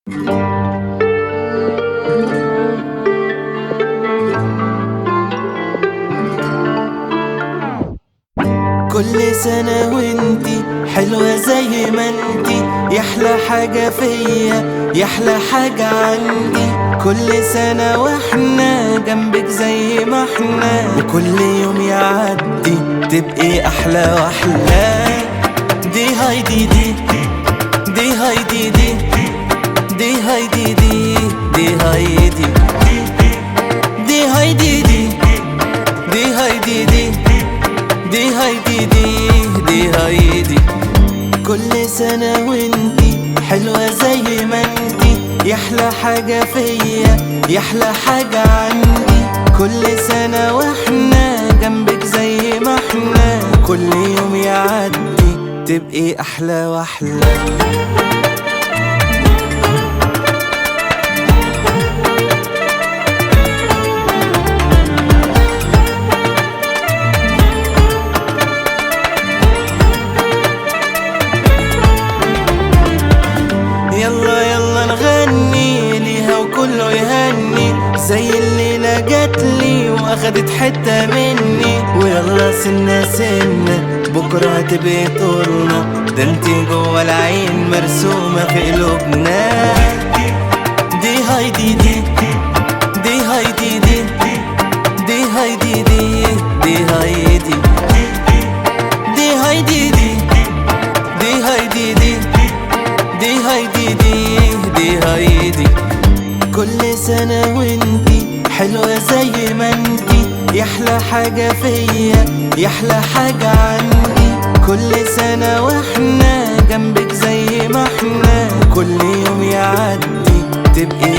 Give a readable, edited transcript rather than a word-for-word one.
كل سنة وانتي حلوة زي ما انتي، يحلى حاجة فيا يحلى حاجة عندي. كل سنة واحنا جنبك زي ما احنا، وكل يوم يعدي تبقي أحلى وأحلى. دي هايدي دي، دي هايدي دي، دي هايدي دي، دي هايدي، دي هايدي دي، دي هايدي دي، دي هايدي دي، دي هايدي. كل سنة وانتي حلوة زي ما انتي، يحلى حاجة فيا يحلى حاجة عندي. كل سنة واحنا جنبك زي ما احنا، كل يوم يعدي تبقي أحلى وأحلى. يلا يلا نغني ليها وكله يهني، زي الليلة جاتلي واخدت حتة مني. ويلا سنة سنة بكرة هتبقي طولنا، ده انتي جوا العين مرسومة في قلوبنا. دي هايدي دي، دي هايدي دي، دي هايدي دي، دي هايدي، دي هايدي دي، دي هايدي دي، دي هايدي دي، دي هايدي. كل سنة وانتي حلوة زي ما انتي، يحلى حاجة فيا يحلى حاجة عندي. كل سنة واحنا جنبك زي ما احنا، كل يوم يعدي تبقي